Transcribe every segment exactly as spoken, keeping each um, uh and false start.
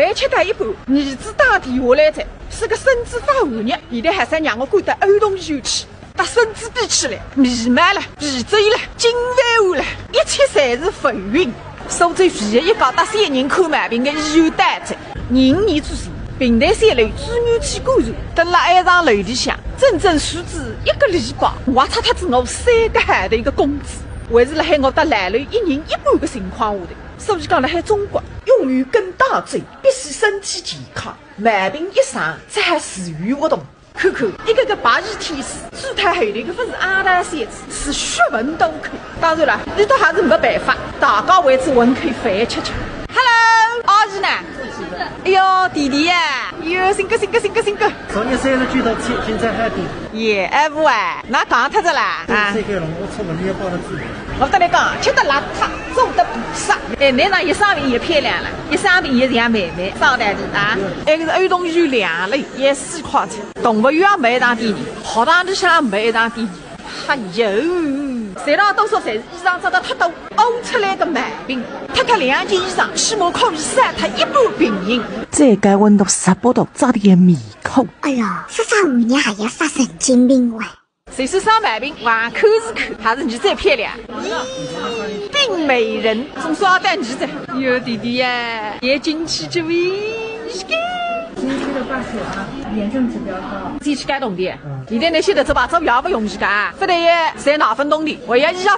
饭吃到一半，儿子打电话来哉，说个孙子发寒热，现在还想让我赶到儿童医院去。搭孙子比起来，眉毛了，鼻子了，金饭碗了，一切侪是浮云。苏州唯一一家搭小人看毛病的医院到哉。廿五年之前，平台三楼住院体感染，蹲辣埃幢楼里向，整整住仔一个礼拜，花脱脱仔我三个号头个工资，还是辣海我搭老刘一人一半个情况下头。所以讲，辣海中国，永远跟大队，必须身体健康，毛病一生，才好自由活动。看看，一个个白衣天使，姿态后头个勿是阿达小子，是血盆大口。当然了，伊倒还是没办法，大家为之混口饭吃吃。Hello，阿姨呢？哎哟，弟弟呀，哟，辛苦辛苦辛苦辛苦。昨日三日聚到七，今朝还顶。也，哎，勿哎，㑚讲脱哉啦？啊。这个龙我出门要报了自己。我跟你讲，吃得邋遢，做得菩萨。哎，侬哪一生病也漂亮了，一生病也像妹妹，少点的啊。埃个是儿童医院两楼，也四块钱。动物园也没一张店呢，学堂里向也没一张店呢。哎哟，侪到多少岁，衣裳着得太多，屙出来个毛病，脱脱两件衣裳，起码可以晒脱一半病人。再高温度、十八度，着得个面孔。哎呀，发发寒热还要发神经病哇！ 虽说生毛病，还看是看，还是儿子漂亮，一病美人，总算要带儿子。哟，弟弟呀，也进去这位，你看。近期的大暑啊，炎症值比较高。自己去改动的，现在那些的这把走也不容易的啊，非得也塞奶粉桶里，我也一样。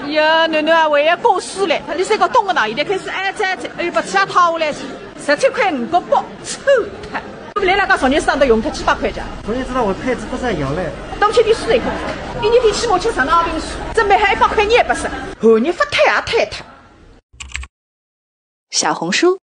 呀，囡囡啊，我也过暑了，你这个冻的呢，现在开始挨着，哎呦，把车套下来，十七块五角八，臭的。 我们来了，到昨日上都用脱几百块钱。昨日知道我配置不在摇嘞。冬天的水果，一日天起码吃上那瓶水，准备还一百块钱也不是，寒热发退也退脱。小红书。